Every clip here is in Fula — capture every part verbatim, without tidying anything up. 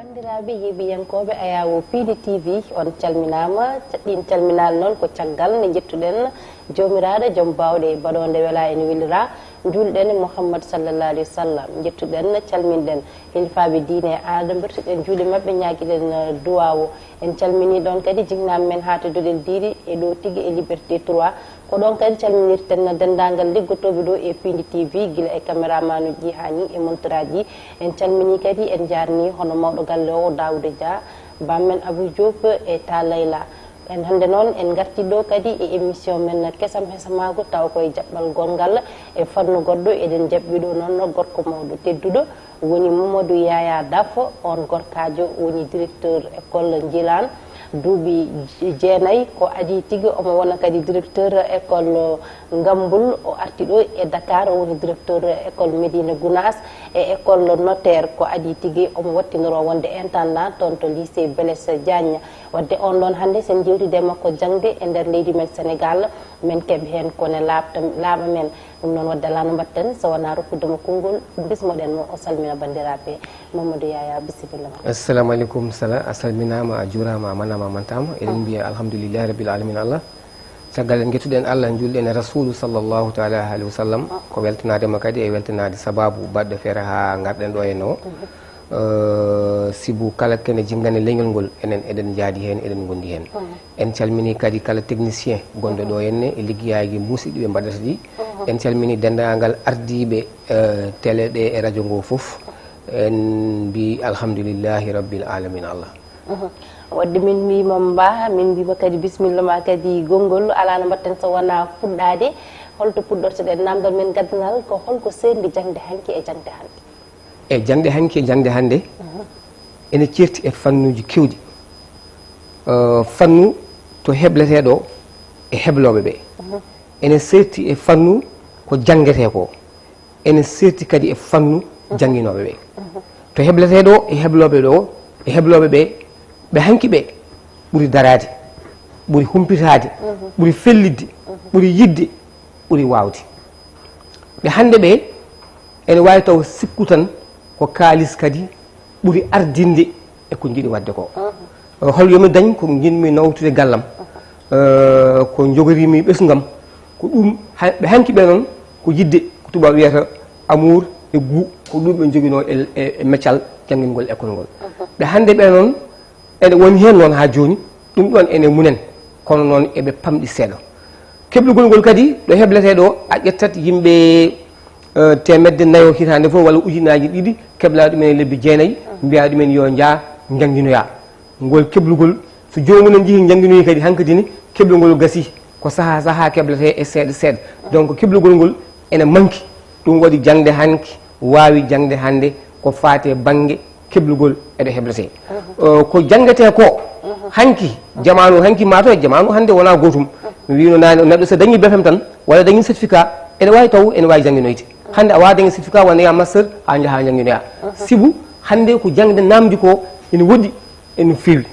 Banndiraaɓe yeeɓiyankooɓe Ayaawo Piindi T V, on calminaama. Ɗiin calminaali noon ko caggal nde njettuɗen Joomiraaɗo Joom Baawɗe, baɗoonde welaa en welira, njuulɗen e Muhammad sallallahu alayhi wa sallam. Njettuɗen, calminɗen hilifaaɓe diine e aada, mbertuɗen juuɗe maɓɓe, ñaagiɗen, eh, duwaawu. En calminii ɗoon kadi jinnaaɓe men haa to Doɗel Diiri e ɗo tigi e Liberté trois. Ko ɗoon kadi calminirten denndaangal liggotooɓe ɗo e Piindi T V, gila e caméramaanuuji haa ni e montoraaji. En calminii kadi, en njaarnii hono mawɗo galle o, Daawuda Dia, bammen Abou Diop e Ta Layla. En hannde noon, en ngartii ɗo kadi e émission men Kesam Hesamaagu, tawa ko e jaɓɓal gongal e fannu goɗɗo. Eɗen jaɓɓii ɗo noon gorko mawɗo tedduɗo, woni Mamadou Yaya Dafo, on gorkaajo woni directeur école Njilaan, duuɓi jeenayi ko adii tigi omo wona kadi directeur école Ngambul. O arti ɗo e Dakar, o woni directeur école Médina Gounass e école notaire ko adii tigi omo wattinoro wonde intendant toon to lycée Blaise Diagne. Wadde on ɗon hannde, sen jewtide e makko jaŋde e nder leydi men Sénégal, men keɓ heen ko ne laaɓta-, laaɓa men. Ɗum noon, wadde alaa no mbaɗten so wonaa rokkude mo konngol, bismoɗen mo, o salmina banndiraaɓe. Mamadou Yaya, bisimilla ma. Assalamu aleykum, Sala. A salminaama, a juuraama, a manaama, a mantaama. Eɗen mbiya alhamdulillahi rabbil alamin Allah. Caggal en njettuɗen Allah, njuulɗen e Rasulu sallallahu taala alayhi wa sallam. Ko weltanaade mo kadi e weltanaade sababu baɗɗo feere haa ngarɗen ɗo e no. Eh, sibu kala kene jinngane leñol ngol, enen eɗen njaadi heen, eɗen ngondi heen. En calminii kadi kala technicien gonɗo ɗo henne e liggeyaaji musidɗi ɓe mbaɗata ɗi. En calminii denndaangal ardiiɓe, eh, télé ɗe e radio ngo fof. En mbi alhamdulillahi rabbil alamin Allah. Wadde min mbiima mbaa, min mbiima kadi bisimilla ma kadi gonngol, alaa no mbaɗten so wonaa fuɗɗaade. Holto puɗɗortoɗen? Naamndal men gaddanal ko holko seerndi jaŋde hanki e jaŋde hannde? E jaŋde hanki e jaŋde hannde, ene ceerti e fannuuji keewɗi. Eh, fannu to hebletee ɗo e heblooɓe ɓe. Ene seerti e fannu ko janngetee ko. Ene seerti kadi e fannu jannginooɓe ɓe. To hebletee ɗo e heblooɓe ɗo, e heblooɓe ɓe, ɓe hanki ɓe ɓuri daraade, ɓuri humpitaade, ɓuri fellitde, ɓuri yiɗde, ɓuri waawde. Ɓe hannde ɓe, ene waawi taw sikku tan ko kaalis kadi ɓuri ardinde e ko njiɗi waɗde ko. Eh, hol yo mi dañ ko njiɗmi nawtude gallam, eh, ko njogoriimi ɓesngam, ko ɗum ha-, ɓe hanki ɓe noon ko yiɗde ko tubaab wiyata amour e goût, ko ɗum ɓe njoginoo e, e, e meccal janngingol école ngol. Ɓe hannde ɓe noon, ene woni heen noon haa jooni, ɗum ɗoon ene munen, kono noon eɓe pamɗi seeɗa. Keblugol ngol kadi, ɗo hebletee ɗo, a ƴettat yimɓe, eh, teemedde nayo hitaande fof, walla ujunaaji ɗiɗi, keblaa ɗumen e lebbi jeenayi, mbiyaa ɗumen yo njaa njannginoyaa. Ngol keblugol, so joomum en njehii njannginoyi kadi, hankadi ne, keblugol gasii ko sahaa sahaa kebletee e seeɗa seeɗa. Donc, keblugol ngol ene manki. Ɗum waɗi jaŋde hanki waawi jaŋde hannde ko faati e bannge keblugol e ɗo hebletee. Eh, ko janngetee ko hanki, jamaanu hanki, maa taw e jamaanu hannde wonaa gootum. Mi wiino naane, neɗɗo so dañii B F M tan, walla dañii certificat, ene waawi taw, ene waawi jannginoyde. Hannde a waawaa dañde certificat, walla njahaa master, haa njahaa jannginoyaa. Sibu hannde ko jaŋde naamndi ko ene woɗɗi, ene feewi.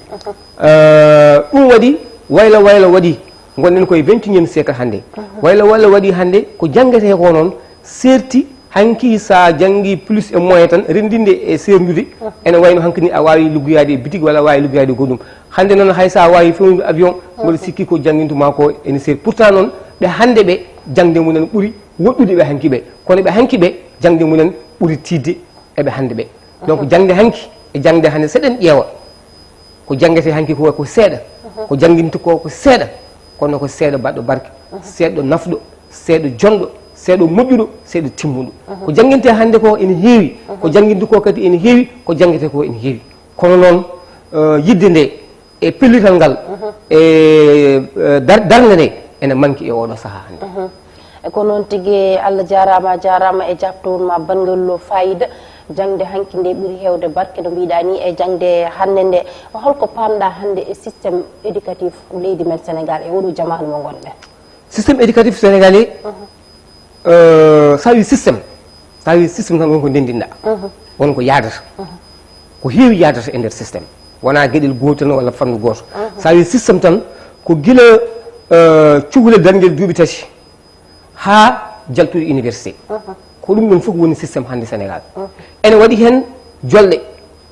Eh, ɗum waɗi, wayla wayla waɗi, ngonɗen koye vingt et unième siècle hannde. Wayla wayla waɗi hannde, ko janngetee ko noon, seerti. Hanki, so a janngii plus e moyen tan, renndinde e seerndude, ene wayno hankadi a waawi liggoyaade e bitik walla a waawi liggoyaade e goɗɗum. Hannde noon, hay so a waawi fewnude avion, mboɗo sikki ko janngintu maa ko ene seeri. Pourtant noon, ɓe hannde ɓe, jaŋde mumen ɓuri woɗɗude ɓe hanki ɓe. Kono ɓe hanki ɓe, jaŋde mumen ɓuri tiiɗde e ɓe hannde ɓe. Donc, jaŋde hanki e jaŋde hannde, so eɗen ƴeewa, ko janngetee hanki ko, ko seeɗa, ko jannginte ko, ko seeɗa, kono ko seeɗa baɗɗo barke, seeɗa nafɗo, seeɗa jonɗo, seeɗa moƴƴuɗo, seeɗa timmuɗo. Ko janngintee hannde ko ene heewi, ko jannginte ko kadi ene heewi, ko janngetee ko ene heewi. Kono noon, eh, yiɗde nde e pellital ngal, e, eh, dar-, darnde nde ene manki e oɗo sahaa hannde. E ko noon tigi, Allah jaaraama, a jaaraama e jaaɓtowol ma banngol faayida. Jaŋde hanki nde ɓuri heewde barke, no mbiɗa ni, e jaŋde hannde nde. Holko paamɗa hannde e système éducatif leydi men Sénégal e oɗo jamaanu mo ngonɗen? Système éducatif sénégalais, euh, so a wi système, so a wi système tan won ko ndenndinɗa, won ko yaadata. Ko heewi yaadata e nder système. Wonaa geɗel gootel walla fannu gooto. So a wi système tan, ko gila, euh, cukalel darnde duuɓi tati, haa jaltuɗo université. Ko ɗum ɗon fof woni système hannde Sénégal. Ene waɗi heen jolɗe,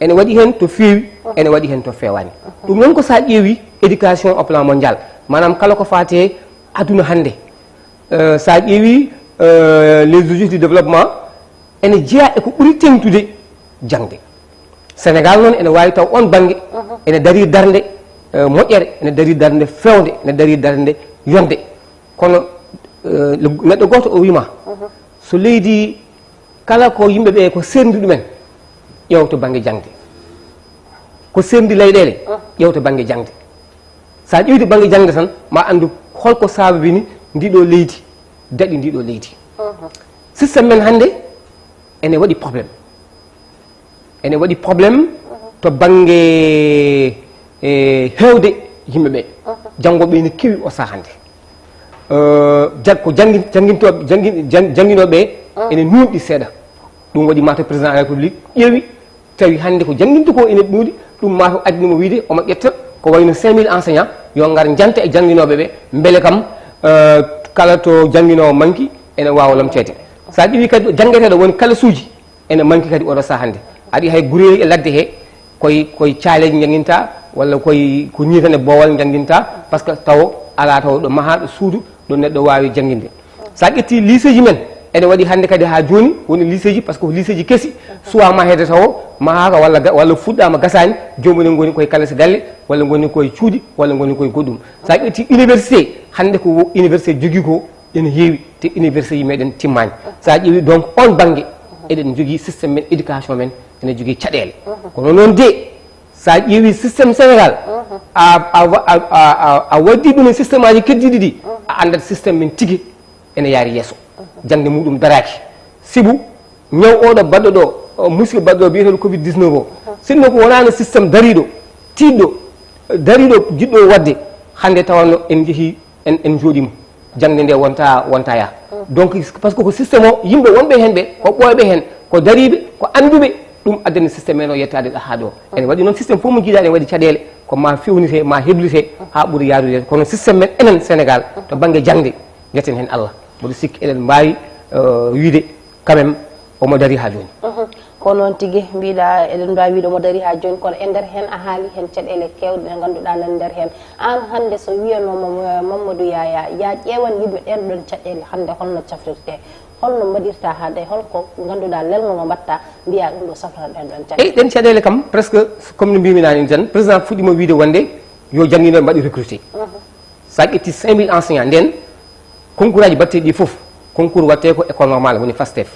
Ene waɗi heen to feewi, ene waɗi heen to feewaani. Ɗum noon ko so a ƴeewi éducation au plan mondial, maanaam kala ko faati e aduna hannde. Eh, so a ƴeewi, eh, les objectifs du développement, ene jeyaa e ko ɓuri teeŋtude jaŋde. Sénégal noon ene waawi taw oon bannge ene darii darnde, eh, moƴƴere, ene darii darnde feewnde, ene darii darnde yonde. Kono, eh, le- neɗɗo gooto o wiima, so leydi kala ko yimɓe ɓe ko seerndi ɗumen, ƴeew to bannge jaŋde. Ko seerndi leyɗeele, ƴeew to bannge jaŋde. So a ƴeewti bannge jaŋde tan, ma anndu holko sababini ndiɗo leydi, daɗi ndiɗo leydi. Système men hannde ene waɗi problème. Ene waɗi problème to bannge, eh, heewde yimɓe ɓe. Janngo ɓe ene kewi o sahaa hannde. Eh, jag-, ko janngi-, janngintooɓe, janngi-, jan-, jannginooɓe ɓe ene nuunɗi seeɗa. Ɗum waɗi ma to président de la République ƴeewi, tawi hannde ko jannginta ko ene ɗuuɗi, ɗum ma to addani mo wiide omo ƴetta ko wayno cinq mille enseignants yo ngar njanta e jannginooɓe ɓe, mbele kam, eh, kala to jannginoowo manki ene waawa lomteede. So a ƴeewi kadi ɗo janngeteeɗo woni kalasuuji, ene manki kadi oɗo sahaa hannde. Aɗi hay gureeli e ladde he, koye, koye caaleeji njannginta, walla koye ko ñiitane boowal njannginta, par ce que tawo alaa tawo ɗo mahaaɗo suudu ɗo neɗɗo waawi jannginde. So a ƴetti lycée ji men, ene waɗi hannde kadi haa jooni woni lycée ji, par ce que ko lycée ji kesi, suwaa maheede tawo mahaaka walla ga-, walla fuɗɗaama gasaani, joomum en ngoni koye kalasi galle, walla ngoni koye cuuɗi, walla ngoni koye goɗɗum. So a ƴetti université, hannde ko wo-, université jogii ko ene heewi, te université ji meɗen timmaani. So a ƴeewi donc oon bannge, eɗen njogii système men éducation men ene jogii caɗeele. Kono noon de, so a ƴeewi système Sénégal, a, a, wa- a, a, a, a waddi ɗum e système aji keddiiɗi ɗi, a anndat système men tigi ene yaari yeeso. Jaŋde muɗum daraaki. Sibu ñaw oɗo baɗɗo ɗo, o musiba baɗɗo biyeteeɗo covid dix-neuf o, sinno ko wonaano système dariiɗo, tiiɗɗo, dariiɗo jiɗɗo waɗde, hannde tawanno en njehii, en, en njooɗiima. Jaŋde nde wonta, wonta yaa. Donc, parce que ko système o, yimɓe wonɓe heen ɓe, ko ɓooyɓe heen, ko dariiɓe, ko annduɓe, ɗum addani système en o yettaade ɗo haa ɗo. Ene waɗi noon système fof mo jiiɗaa ene waɗi caɗeele, ko ma fewnite, ma heblite, haa ɓuri yaarude. Kono système men enen Sénégal, to bannge jaŋde, njeten heen Allah. Mboɗo sikki eɗen mbaawi, eh, wiide, quand même, omo darii haa jooni. Ko noon tigi, mbiɗa eɗen mbaawi wiide omo darii haa jooni, kono e nder heen a haali heen caɗeele keewɗe ɗe ngannduɗaa nana nder heen. Aan hannde so wiyanooma, eh, Mamadou Yaya, ya ƴeewan yimɓe ɗeen ɗoon caɗeele hannde holno cafrirtee? Holno mbaɗirtaa haa de holko ngannduɗaa lelngo ngo mbaɗtaa mbiyaa ɗum ɗo safrata ɗeen ɗoon caɗeele? Eyi, ɗeen caɗeele kam, presque, comme no mbiymi naane tan, président fuɗɗiima wiide wonde yo jannginooɓe mbaɗi recruté. So a ƴetti cinq mille enseignants, nden concours aji batteɗi ɗi fof, concours watte ko école normale, woni FASTEF.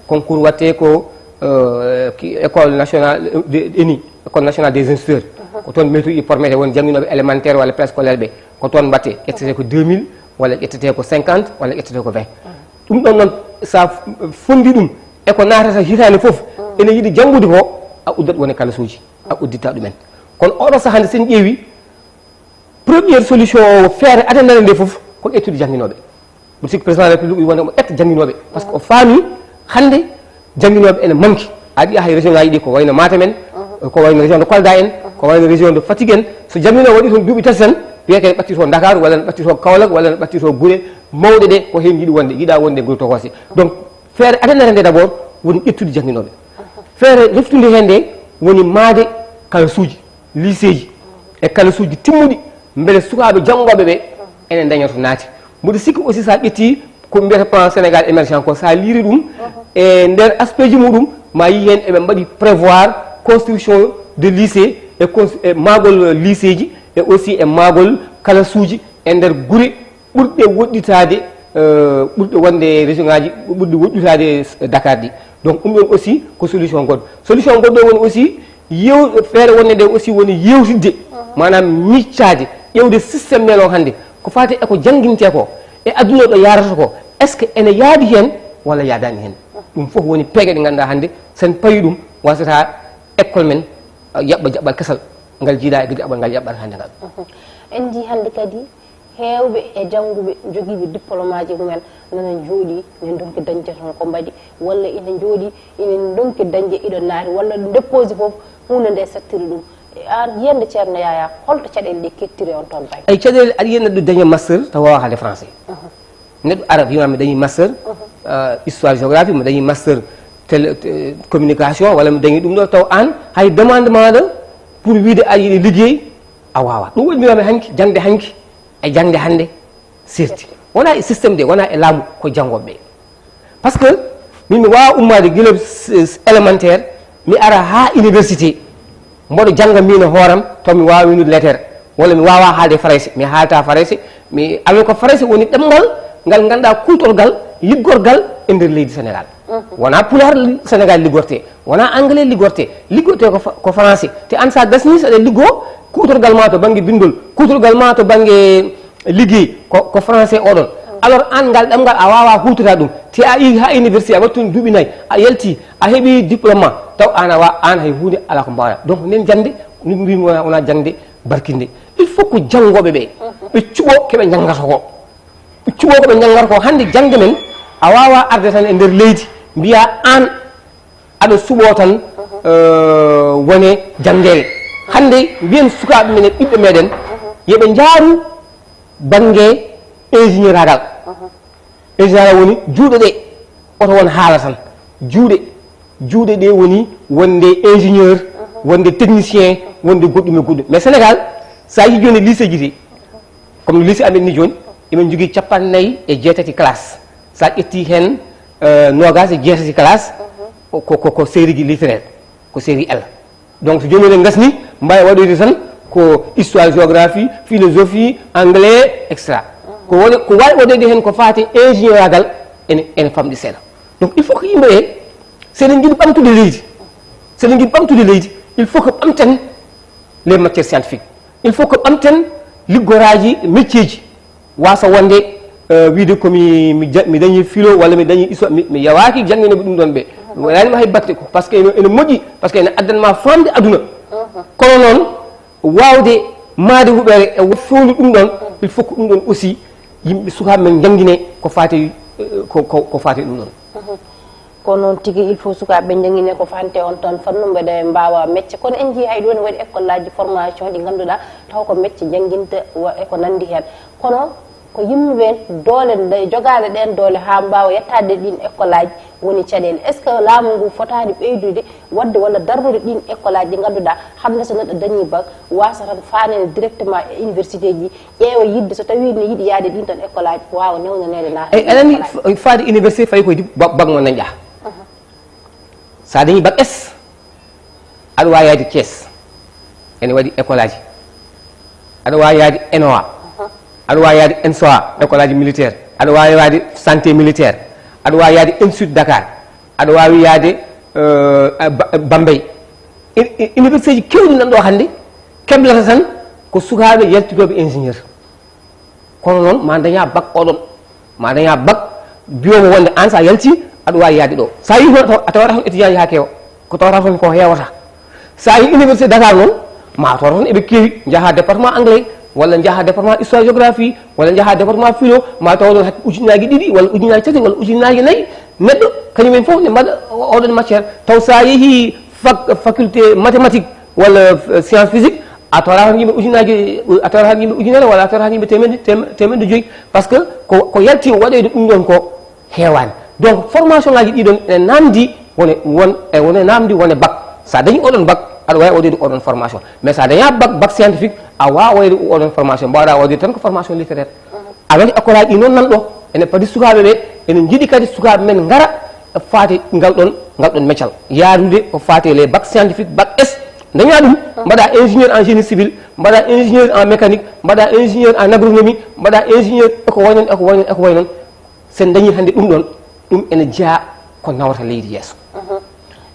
Concours watte ko, euh, ki-, école nationale de, ENI, école nationale des instituteurs. Ko toon maître uji formete, woni jannginooɓe élémentaire walla préscolaire ɓe. Ko toon mbatte, ƴettete ko deux mille, walla ƴettete ko cinquante, walla ƴettete ko vingt. Ɗum ɗon noon, sa f-, fondi ɗum e ko naatata hitaande fof, ene yiɗi janngude ko, a uddat woni kalasuuji, a udditta ɗumen. Kono oɗo sahaa nde sen ƴeewi, première solution o feere adanere nde fof ko ƴettude jannginooɓe. Mbiɗo sikki président de la République wonde omo ƴetta jannginooɓe. Par ce que o faami hannde jannginooɓe ene manki. A yiɗi hay région ngaji ɗi ko wayno Matam en, ko wayno région de Kolda en, ko wayno région de Fatick en. So jannginooɓe waɗi toon duuɓi tati tan, wiyata ene ɓatti to Dakar, walla ene ɓatti to Kaolack, walla ene ɓatti to gure mawɗe ɗe, ko heen yiɗi wonde, yiɗa wonde e gure tokoose. Donc, feere adanere nde d'abord woni ƴettude jannginooɓe. Feere reftude heen nde woni maade kalasuuji, lycée ji e kalasuuji timmuɗi, mbele sukaaɓe janngooɓe ɓe ene ndaña to naati. Mboɗo sikki aussi so a ƴetti ko mbiyata plan Sénégal émergent ko, so a liiri ɗum e nder aspect ji muɗum, ma yii heen eɓe mbaɗi prévoir construction de lycée e cons-, e maagol lycée ji e aussi e maagol kalasuuji e nder gure ɓurɗe woɗɗitaade, eh, ɓurɗe wonde région ngaji ɓurɗe woɗɗitaade Dakar ɗi. Donc, ɗum ɗon aussi ko solution goɗɗo. Solution goɗɗo woni aussi yew-, feere wonde nde aussi woni yewtidde, maanaam miccaade, ƴeewde système men o hannde, ko faati e ko janngintee ko, e aduna o ɗo yaarata ko, est-ce que ene yaadi heen walla yaadaani heen? Ɗum fof woni peeje ɗe ngannduɗaa hannde, sen pawi ɗum, wasata école men, eh, yaɓɓa jaɓɓal kesal ngal jiidaa e jaɓɓal ngal yaɓɓata hannde ngal. En njii hannde kadi heewɓe e jannguɓe jogiiɓe diplôme aji mumen nana njooɗii, ne ndonki dañde toon ko mbaɗi, walla ina njooɗii, ina ndonki dañde iɗo naati, walla dépose fof huunde nde settiri ɗum. Aan yiyannde Ceerno Yaya, holto caɗeele ɗe kettiri on toon baŋnge? Ay caɗeele, aɗa yiya neɗɗo daña master tawa waawaa haalde français. Neɗɗo ara wiima mi dañi master, euh, histoire géographie, mi dañi master télé communication walla mi dañi ɗum ɗo, taw aan hay demande maaɗa pour wiide aɗa yiɗi liggey a waawaa. Ɗum waɗi mi wiyami hanki jaŋde hanki e jaŋde hannde serti. Wonaa e système de, wonaa e laamu, ko janngooɓe ɓee. Par ce que min mi waawaa ummaade gila élémentaire mi ara haa université, mboɗo jannga miin e hooram, taw mi waawaa windude lettre walla mi waawaa haalde farayse, mi haalta farayse. Mi amen ko farayse woni ɗemngal ngal ngannduɗaa kuutorgal liggorgal e nder leydi Sénégal. Wonaa pulaar Sénégal liggorte, wonaa anglais liggorte, liggorte ko français. Te aan so a gasnii saɗa liggoo, kuutorgal ma to bannge binndol, kuutorgal ma to bannge liggey ko ko français oɗon. Alors aan ngal ɗemngal a waawaa huutoraade ɗum, te a iwi haa université a waɗi toon duuɓi nayi, a yalti, a heɓi diplôme ma, taw aan a wa aan hay huunde alaa ko mbaawɗaa. Donc nden jaŋde min mbiymi wonaa wonaa jaŋde barkinde. Il faut ko janngooɓe ɓee ɓe cuɓoo ko ɓe njanngata ko, ɓe cuɓoo ko ɓe njanngata ko. Hannde jaŋde men a waawaa arde tan e nder leydi mbiyaa aan aɗa suɓoo tan wone janngeele. Hannde mbiyen sukaaɓe men e ɓiɓɓe meɗen yo ɓe njaaru bannge ingénieur agal. Ingénieur woni juuɗe ɗe, oto won haala tan. Juuɗe juuɗe ɗe woni wonde ingénieur, wonde technicien, wonde goɗɗum e goɗɗum. Mais Sénégal, so a yii jooni lycée ji ɗi, comme no lycée amen ni jooni, emin jogii capanɗe nayi e jeetati classe. So a ƴetti heen noogaas e jeetati classe, ko ko ko série ji littéraire, ko série L. Donc so jooni eɗen ngasni, mbaawi waɗoyde tan ko histoire, géographie, philosophie, anglais, et cetera. Ko woni ko waawi waɗoyde heen ko faati e ingénieur agal ene ene famɗi seeɗa. Donc il faut que yimɓe ɓe, so eɗen njiɗi ɓamtude leydi, so eɗen njiɗi ɓamtude leydi, il faut que ɓamten les matières scientifiques. Il faut que ɓamten liggoraaji, métier ji, waasa wonde wiide ko mi mi dañi philo walla mi dañi histoire, mi yawaaki jannginooɓe ɗum ɗoon ɓe. Waɗaani ma hay batte ko, parce que ene moƴƴi, parce que ene addan ma faamde aduna. Kono noon, waawde maayde huɓeere e feewde ɗum ɗoon, il faut que ɗum ɗoon aussi yimɓe, sukaaɓe men njanngine ko faati ko ko faati ɗum ɗoon. Ko noon tigi, il faut sukaaɓe ɓe njannginee ko faati e oon ɗoon fannu, mbeɗa mbaawa mecce. Kono en njiyii hay ɗo ne waɗi écoleaaji formation ɗi ngannduɗaa taw ko mecce njannginta e ko nanndi heen. Kono ko yimɓe ɓeen doole, jogaade ɗeen doole haa mbaawa yettaade e ɗiin écoleaaji woni caɗeele. Est ce que laamu ngu fotaani ɓeydude waɗde walla darnude ɗiin écoleaaji ɗi ngannduɗaa hannde so neɗɗo dañii bac waasa tan faandeede directement e universitéeji, ƴeewa yiɗde so tawii ne yiɗi yahde e ɗiin tan écoleaaji, waawa newnaneede naata. Eyi, aɗa anndi, faade université fayi koye bac mo dañɗaa. So a dañii bac S, aɗa waawi yahde Thiès, ene waɗi écoleaaji. Aɗa waawi yahde ENOA, aɗa waawi yahde ENSOA, écoleaaji militaire. Aɗa waawi yahde santé militaire. Aɗa waawi yahde institut Dakar. Aɗa waawi yahde Bambey. Universitéeji keewɗi nan ɗo hannde keblata tan ko sukaaɓe yaltitooɓe ingénieur. Kono noon ma daña bac oɗon, ma daña bac biyomo wonde aan so a yalti aɗa waawi yahde ɗo. So a yii toon a tawata toon étudiant yaha keewa, ko tawata toon ko heewata. So a yii université Dakar noon, ma taw toon eɓe keewi, njaha département anglais walla njaha département histoire géographie walla njaha département philo, ma taw ɗon hakki ujunnaaji ɗiɗi walla ujunnaaji tati walla ujunnaaji nayi neɗɗo, kañum en fof ne mbaɗa oɗon matière. Taw so a yehii faculté mathématique walla science physique, a tawata tan yimɓe ujunnaaji, a tawata tan yimɓe ujunere walla a tawata tan yimɓe teemedde teemedde joyi. Par ce que ko ko yalti waɗoyde ɗum ɗon ko heewaani. Donc formation ngaji ɗiɗon ene namdi wone won e wone namdi wone bac. So a dañi oɗon bac aɗa waawi waɗoyde oɗon formation, mais so a daña bac, bac scientifique, a waawa waɗoyde oɗon formation, mbaawɗa waɗoyde tan ko formation littéraire. Avec école aji ɗi noon nan ɗo ene padi sukaaɓe ɓe, ene njiɗi kadi sukaaɓe men ngara faati ngal ɗon ngal ɗon meccal yaadude ko faati les bac scientifique, bac S, daña ɗum, mbaɗa ingénieur en génie civil, mbaɗa ingénieur en mécanique, mbaɗa ingénieur en agronomie, mbaɗa ingénieur eko way noon eko way noon eko way noon. Sen dañi hannde ɗum ɗon, ɗum ene jeyaa ko nawata leydi yeeso.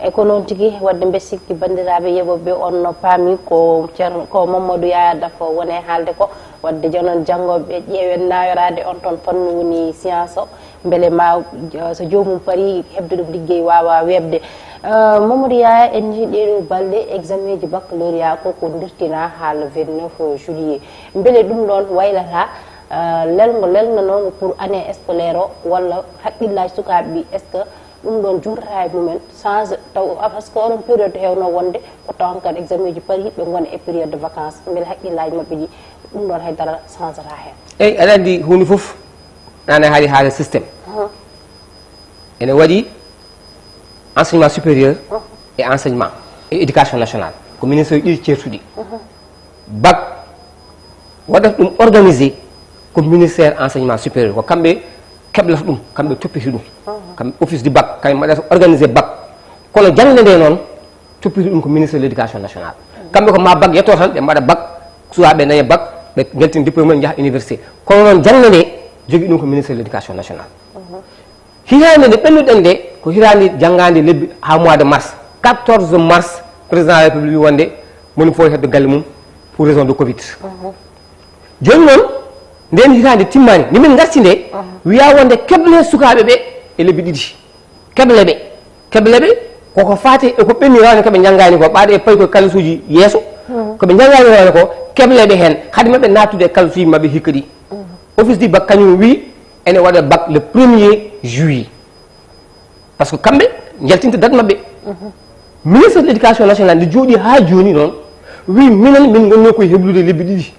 E ko noon tigi, waɗde mbeɗa sikki banndiraaɓe yeɓooɓe ɓe on no paami ko Ceerno ko Mamadou Yaya Dafo woni e haalde ko. Waɗde jooni noon janngooɓe ƴeewen nayoraade on toon fannu woni science o, mbele ma so joomum parii heɓde ɗum liggey waawa weeɓde. Mamadou Yaya, en njii ɗee ɗoo balɗe examen ji baccalauréat ko ko ndirtinaa haa le vingt-neuf juillet. Mbele ɗum ɗoon waylata lelngo lelnanoongo pour année scolaire o walla hakkillaaji sukaaɓe ɓe, est ce que ɗum ɗoon juutata e mumen change taw, par ce que oɗon période heewno wonde ko tawankan examen ji parii ɓe ngona e période de vacance, mbele hakkillaaji maɓɓe ɗi ɗum ɗoon hay dara changata heen? Eyi, aɗa anndi huunde fof nana haali haala système. Ene waɗi Enseignement supérieur et enseignement et éducation nationale, ko ministère ɗiɗi ceertuɗi. Bac waɗata ɗum organisé ko ministère enseignement supérieur, ko kamɓe keblata ɗum, kamɓe toppiti ɗum. Kamɓe office du bac, kamɓe mbaɗata organisé bac. Kono jangde nde noon, toppiti ɗum ko ministre de l'éducation nationale. Kamɓe ko ma bac yetto tan, ɓe mbaɗa bac, suwaaɓe daña bac, ɓe njaltina diplôme, ɓe njaha université. Kono noon jangde nde, jogii ɗum ko ministre de l'éducation nationale. Hitaande nde ɓennuɗen nde, ko hitaande janngaande lebbi haa mois de mars. Quatorze mars, président de la république wonde moni fof heddo galle mum pour raison de covid. Jooni noon, nden hitaande timmaani, nde min ngarti nde, wiya wonde keble sukaaɓe ɓe e lebbi ɗiɗi. Keble ɓe, keble ɓe koko faati e ko ɓenni, rawane ko ɓe njanngaani ko, ɓaade e payi ko kalasuuji yeeso, ko ɓe njanngaani rawane ko, keble ɓe heen, hade maɓɓe naattude e kalasuuji maɓɓe hikka ɗi. Office du bac kañum wi ene waɗa bac le premier juillet. Parce que kamɓe njaltinta date maɓɓe. Ministre de l'éducation nationale nde jooɗi haa jooni noon, wi minen min ngonno koye heblude lebbi ɗiɗi.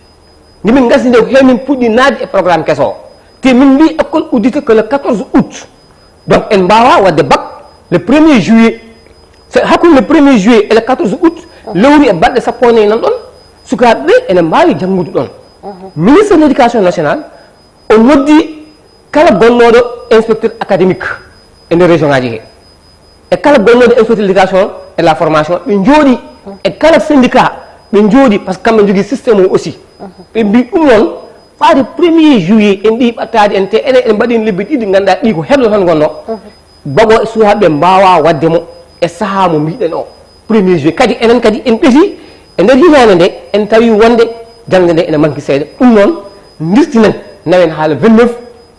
Nde min ngasni nde ko heen min puɗɗi naatde e programme keso o. Te min mbi école uddita que le quatorze août. Donc en mbaawa waɗde bac le premier juillet. So hakkunde le premier juillet et le quatorze août, lewru e balɗe sappo e nayi nan ɗon, sukaaɓe ɓe ene mbaawi janngude ɗon. Ministre de l'éducation nationale, o noddi kala gonnooɗo inspecteur académique e nder région ngaji he, e kala gonnooɗo inspecteur de l'éducation et de la formation, ɓe njooɗi, e kala syndicat, ɓe njooɗi, parce que kamɓe njogii système o aussi. Ɓe mbi ɗum noon, ɓaade premier juillet, en ɗi ɓattaade en, te enen en mbaɗi lebbi ɗiɗi, ngannduɗaa ɗi ko heblo tan ngonno. Bac o e sukaaɓe ɓe mbaawa waɗde mo e sahaa mo mbiɗen o, premier juillet. Kadi enen kadi en ɓeti e nder hitaande nde, en tawi wonde jangde nde ene manki seeɗa. Ɗum noon, ndirtinen, nawen haa le vingt-neuf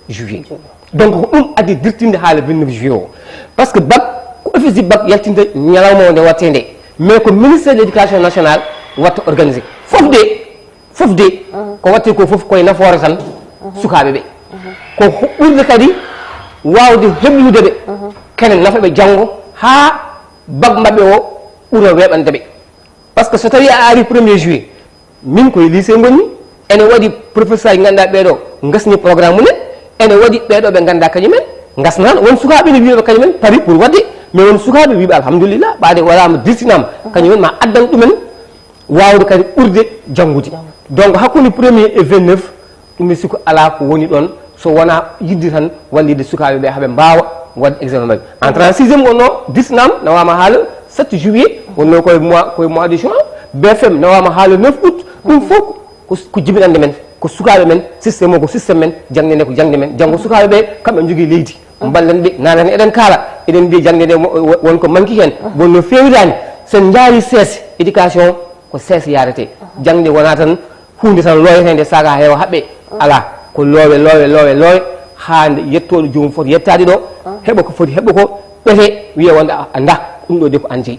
juillet. Donc ko ɗum addi dirtinde haa le vingt-neuf juillet o. Parce que bac ko office du bac yaltinta ñalawma o nde watte nde. Mais ko ministère de l'éducation nationale watta organisé. Fof de, fof de, ko watte ko fof koye nafoore tan sukaaɓe ɓe. Ko ɓurde kadi waawde heblude ɓe. Kene nafa ɓe janngo haa bac maɓɓe o ɓura weeɓande ɓe. Parce que so tawi a ari premier juillet, min koye lycée ngonmi, ene waɗi professeur aji ngannduɗaa ɓeeɗo ngasni programme mumen, ene waɗi ɓeeɗo ɓe ngannduɗaa kañumen ngasnaano. Won sukaaɓe ne wiyaɓe kañumen pari pour waɗde, mais won sukaaɓe wiiɓe alhamdulillah, ɓaade waɗaama dirtinaama, kañumen ma addan ɗumen waawde kadi ɓurde janngude. Donc hakkunde premier et vingt-neuf, ɗum mi sikku alaa ko woni ɗon, so wonaa yiɗde tan wallitde sukaaɓe ɓe haa ɓe mbaawa waɗde examen maɓɓe. Entrée en sixième wonnoo, dix nam nawaama haa le sept juillet, wonnoo koye mois, koye mois de juin. B F M nawaama haa le neuf août. Ɗum fof ko, ko jibinannde men, ko sukaaɓe men, système o ko système men, jaŋde nde ko jaŋde men. Janngo sukaaɓe ɓe, kamɓe njogii leydi. Mballen ɓe, nanen eɗen kaala, eɗen mbiya jaŋde nde mo-, won ko manki heen, won no feewiraani. So en njaari sees, éducation ko sees yaarete. Jaŋde wonaa tan huunde tan looyeteende saaka heewa haɓɓe. Alaa, ko loowe, loowe, loowe, loowe, haa nde yettooɗo joomum foti yettaade ɗo, heɓa ko foti heɓa ko, ɓete wiya wonde a, a ndah, ɗum ɗo de ko aan jeyi.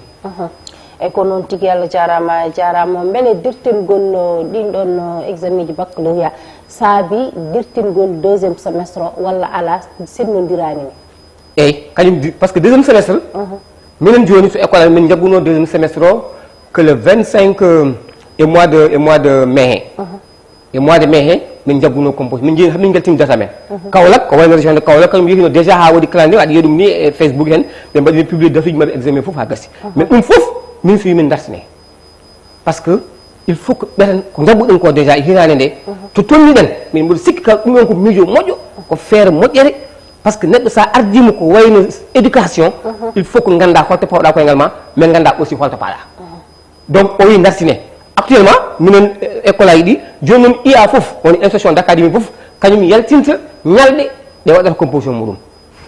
E ko noon tigi, Allah jaaraama, jaaraama. Mbele dirtingol, o, ɗiin ɗoon, o, examen ji baccalauréat saabi dirtingol deuxième semestre o walla alaa, sennondiraani ni? Eey, kañum di-, parce que deuxième semestre, minen jooni so école amen, min njaggunoo deuxième semestre o que le vingt-cinq, euh, e mois de, e mois de mai he. E mois de mai he, min njaggunoo composition. Min njii, min njaltini date amen. Kaolack, ko wayno région de Kaolack, kañum yehi no déjà haa waɗi calendrier, aɗa yiya ɗum ni e Facebook heen, ɓe mbaɗi publié date uji maɓɓe examen fof haa gasi. Mais ɗum fof, min so min dartine. Parce que il faut que ɓeten ko njagguɗen ko déjà e hitaande nde, to tolniɗen, min mboɗo sikki kala ɗum ɗon ko miijo moƴƴo, ko feere moƴƴere, parce que neɗɗo so a ardiima ko wayno éducation, il faut que nganndaa holto pawɗaa koyngal ma, mais nganndaa aussi holto paaɗaa. Donc o wi dartine. Actuellement, minen, eh, école aji ɗi, jooni noon I A fof, woni inspection d'académie fof, kañum yaltinta ñalɗe ɗe waɗata composition muɗum.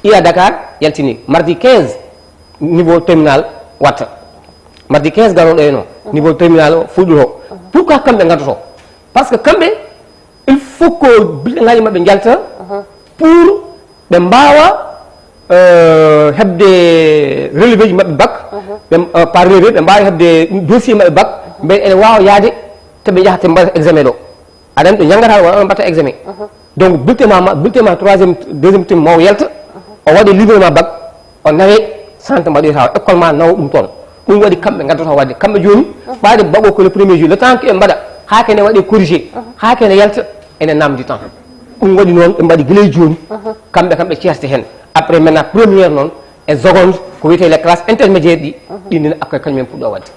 I A Dakar yaltini mardi quinze, niveau terminal watta. Mardi quinze garooɗo en o, niveau terminal o fuɗɗoto. Pourquoi kamɓe ngaddoto? Parce que kamɓe, il faut que bulletin ngaji maɓɓe njalta pour ɓe mbaawa, euh, heɓde relevé ji maɓɓe bac, ɓe, euh, par relevé, ɓe mbaawa heɓde dossier maɓɓe bac, mbeɗa ene waawa yahde, te ɓe njaha te mbaɗa examen ɗo. Aɗa anndi ɓe njanngata walla ɓe mbaɗta examen. Donc bulletin ma, ma, bulletin ma troisième, deuxième terme ma o yalta, o waɗa livret ma bac, o nawe centre mbaɗoyta o, école ma nawa ɗum toon. Ɗum waɗi kamɓe ngaddata waɗde. Kamɓe jooni, ɓaade bac o ko le premier juillet, le temps que ɓe mbaɗa, haa kene waɗe corrigé, haa kene yalta, ene namdi temps. Ɗum waɗi noon ɓe mbaɗi gila e jooni, kamɓe kam ɓe ceerte heen. Après maintenant première noon, E seconde, ko wiyetee les classes intermédiaires ɗi, ɗin ne après kañum en puɗɗo waɗde.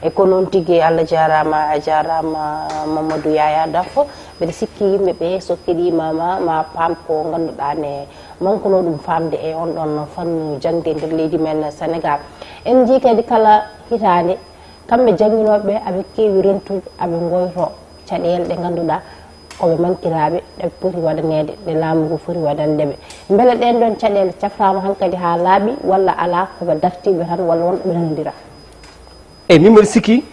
E ko noon tigi, Allah jaaraama, a jaaraama Mamadou Yaya Daffo. Mbeɗa sikki yimɓe ɓe so keɗiima ma, ma paam ko ngannduɗaa ne mankunoo ɗum faamde e on ɗon fannu jaŋde nder leydi men Sénégal. En njii kadi kala hitaande kamɓe jannginooɓe ɓe aɓe keewi rentude, aɓe ngoyto caɗeele ɗe ngannduɗaa ko ɓe mankiraaɓe, ɗe poti waɗaneede, ɗe laamu ngu foti waɗande ɓe. Mbele ɗeen ɗoon caɗeele cafraama hankadi haa laaɓi walla alaa, ko ɓe dartiiɓe tan walla won ɗo ɓe nanondira? Eyi, min mboɗo sikki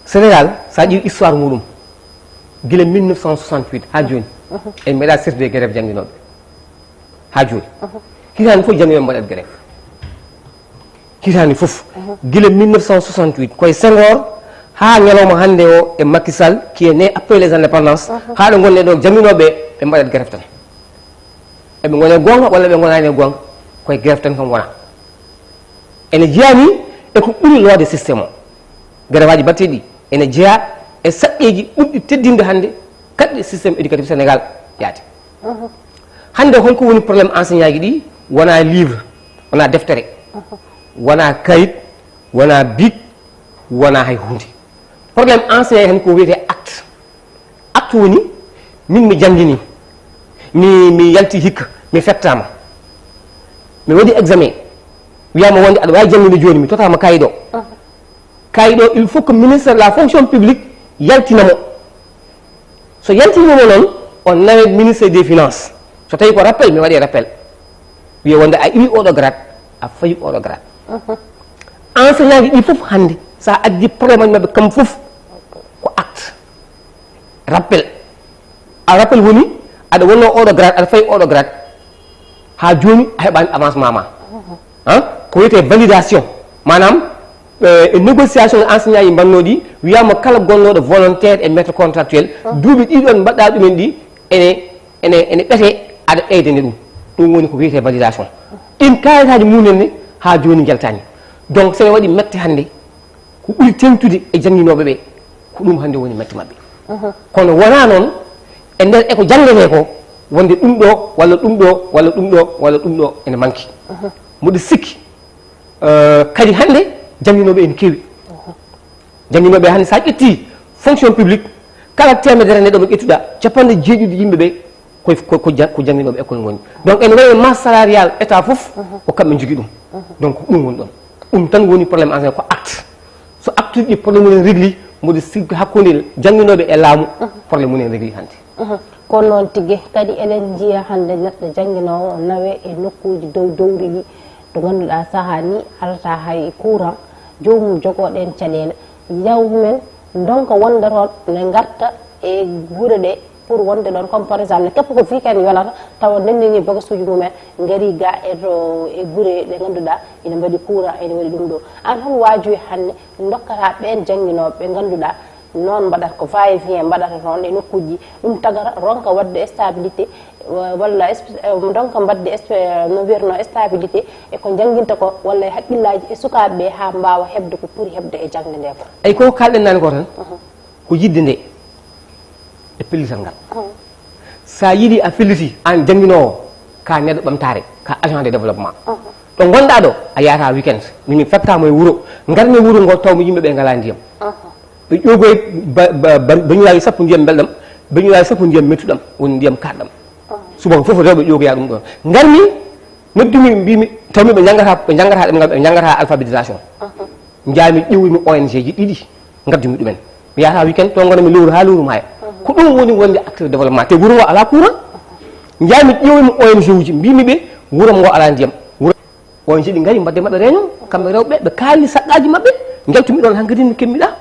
Sénégal, so a ƴeewi histoire muɗum, gila mille neuf cent soixante-huit haa jooni, en meeɗa sirde grève jannginooɓe haa jooni. Hitaande fof jannginooɓe mbaɗat grève. Hitaande fof, gila mille neuf cent soixante-huit, koye Senghor haa ñalawma hannde o e Macky Sall, qui est né après les indépendances, haa ɗo ngonɗen ɗo, jannginooɓe ɓe mbaɗat grève tan. Eɓe ngona e goonga walla ɓe ngonaani e goonga, koye grève tan kam wona. Ene jeyaa ni e ko ɓuri loode système o. Grève aji mbaɗteeɗi ɗi ene jeyaa e saɗɗeeji ɓurɗi teddinde hannde kaɗɗe système éducatif Sénégal yaade. Hannde, holko woni problème enseignant ji ɗi? Wona livre, wona deftere, wona kayit, wona bic, wona hay huunde. Problème enseignant hen ko wiyetee acte. Acte woni, min mi janngini, mi, mi yalti hikka, mi fettaama, mi waɗi examen, wiyaama wonde aɗa waawi janngude jooni, mi totaama kayit o. Kayit o, il faut que ministre de la fonction publique yaltina mo. So yaltinii mo noon, o nawe ministre des finances. So tawii ko rappel, mi waɗi rappel, wiye wonde a iwi oɗo grade, a fayi oɗo grade. Enseignant ji ɗi fof hannde, so a addi problème aji maɓɓe kam fof, ko acte, rappel. A rappel woni aɗa wonno oɗo grade, aɗa fayi oɗo grade, haa jooni a heɓaani avancement ma. Ko wiyetee validation, maanaam, e négociation enseignant yi mbannooɗi, wiyaama kala gonnooɗo volontaire e maître contractuel, duuɓi ɗiɗon mbaɗɗa ɗumen ɗi, ene ene ene ɓetee, aɗa ɓeydane ɗum. Ɗum woni ko wiyetee validation. Ɗin kayitaaji mumen ne haa jooni njaltaani. Donc, so ene waɗi mette hannde, ko ɓuri teeŋtude e jannginooɓe ɓe, ko ɗum hannde woni mette maɓɓe. Kono wonaa noon, e nder e ko janngetee ko, wonde ɗum ɗo walla ɗum ɗo walla ɗum ɗo walla ɗum ɗo ene manki. Mboɗo sikki, eh, kadi hannde jannginooɓe ene keewi. Jannginooɓe hannde, so a ƴettii fonction publique, kala teemedere neɗɗo mo ƴettuɗaa, capanɗe jeeɗiɗi yimɓe ɓe ko, ko, ko ja-, ko jannginooɓe école ngoni. Donc, ene wayi masse salariale état fof, ko kamɓe njogii ɗum. Donc, ko ɗum woni ɗon. Ɗum tan woni problème enseignant, ko acte. So acte uji ɗi problème mum en régli, mboɗo sikki hakkunde jannginooɓe e laamu, problème mum en régli hannde. Ko noon tigi. Kadi eɗen njiya hannde neɗɗo jannginoowo nawe e nokkuuji dow dowri ɗi, to ngannduɗaa sahaa ni alata hay courant, joomum jogoo ɗeen caɗeele. Yaw men ndonka wonde toon ne ngarta e gure ɗe pour wonde ɗoon, comme par exemple ne keppa ko fii kadi yonata tawa ndenndini bagasuuji mumen ngarii ga e to e gure ɗe ngannduɗaa ina mbaɗi courant, ene waɗi ɗum ɗo. Aan hol waajuuji hannde ndokkata ɓeen jannginooɓe ɓe ngannduɗaa noon mbaɗata ko va et vient mbaɗata toon e nokkuuji, ɗum tagata ronka waɗde stabilité, wa-, walla esp-, eh, ndonka mbaɗde esp-, eh, no wiyatnoo stabilité e ko njannginta ko, walla e hakkillaaji e sukaaɓe ɓe haa mbaawa heɓde ko puri heɓde e jaŋde nde ko. Eyi, ko kaalɗen naane ko tan, ko yiɗde nde e pellital ngal. So a yiɗi a felliti, aan jannginoowo, ka neɗɗo ɓamtaare, ka agent de développement. Ɗo ngonɗaa ɗo, a yahata weekend. Min mi fettaama e wuro. Ngarmi wuro ngo, tawmi yimɓe ɓe ngalaa ndiyam. Ɓe ƴoogoyi ba-, ba-, ba-, beñuwaari sappo ndiyam mbelɗam, beñuwaari sappo ndiyam mettuɗam, woni ndiyam kaaɗɗam. Subaka fof rewɓe ƴoogoya ɗum ɗoon. Ngarmi, noddumi, mbimi, tawmi ɓe njanngata, ɓe njanngata ɗemngal, ɓe njanngata alphabétisation. Njaami ƴeewimi O N G ji ɗiɗi, ngaddumi ɗumen. Mi yahata weekend, to ngonami lewru haa lewru maaya. Ko ɗum woni wonde acteur développement. Te wuro ngo alaa courant. Njaami ƴeewimi O N G uji, mbimi ɓe, wuro ngo alaa ndiyam. Wuro O N G ɗi ngari mbaɗde maɓɓe réunion, kamɓe rewɓe, ɓe kaalni saqqaaji maɓɓe, njaltumi ɗoon hankadi no kemmiɗaa.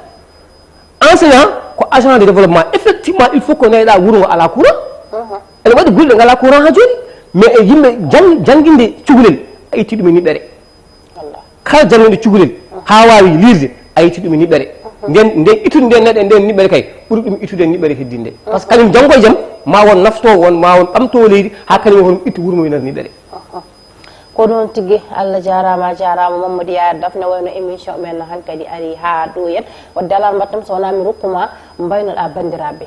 Enseignant ko agent de développement. Effectivement, il faut ko nayɗaa wuro ngo alaa courant. Ene waɗi gure ɗe ngalaa courant haa jooni, mais e yimɓe jang-, jannginde cukalel, a itti ɗum e niɓɓere. Kala jannginɗo cukalel haa waawi liirde, a itti ɗum e niɓɓere. Nden, nden ittude nden neɗɗo e nden niɓɓere kay, ɓuri ɗum ittude e niɓɓere heddinde. Par ce que kañum janngo e jam, ma won naftoowo, won, ma won ɓamtoowo leydi, haa kañum hono ittu wuro ngo e nder niɓɓere. Ko noon tigi, Allah jaaraama, a jaaraama Mamadou Yaya Daf, ne wayno émission men hankadi ari haa ɗo yen. Wadde alaa mbaɗtam so wonaa mi rokkuma mbaynoɗaa banndiraaɓe.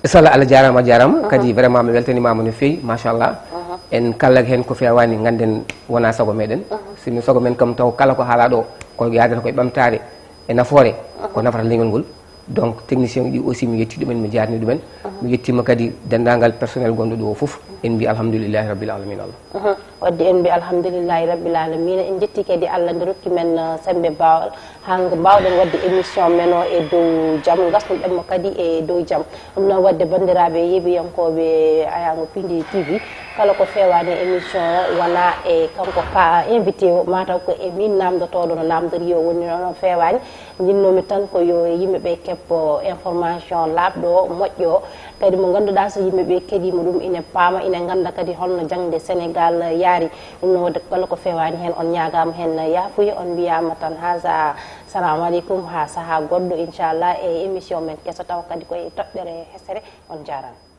Inchallah, Allah jaaraama, a jaaraama. Kadi vraiment mi weltanimaama no feewi, machallah. En kala heen ko feewaani, ngannden wonaa sago meɗen. Sinno sago men kam, taw kala ko haalaa ɗo ko yaadata koye ɓamtaare e nafoore, ko nafata leñol ngol. Donc technicien ɗi aussi, mi yetti ɗumen, mi jaarni ɗumen. Mi yettima kadi denndaangal personnel gonɗo ɗo o fof. En mbi alhamdulillahi rabbil alamin Allah. Wadde en mbi alhamdulillahi rabbil alamina, en jetti kadi Allah nde rokki men uh, sembe bawal, haa mbawɗen wadde émission men o e dow jam, gasnuɗen mo kadi e dow jam. Ɗum noon wadde banndiraaɓe yeeɓiyankooɓe Ayaango Pindi T V, kala ko feewaani émission o wona e kanko ka invité o, mataw ko e min namdotooɗo no namdori o woni noon feewaani. Njinnoomi tan ko yo yimɓe ɓe keppo information laaɓɗo o, moƴƴo o, kadi mo ngannduɗaa so yimɓe ɓe keɗiima ɗum ina paama, ina ngannda kadi holno jaŋde Sénégal yaari. Ɗum noon wadde kala ko feewaani heen, on ñaagaama heen yaafuya, on mbiyaama tan haasa, salamu aleykum, haa sahaa goɗɗo inchallah e émission men keso, tawa kadi koye toɓɓere hesere. On njaaraama.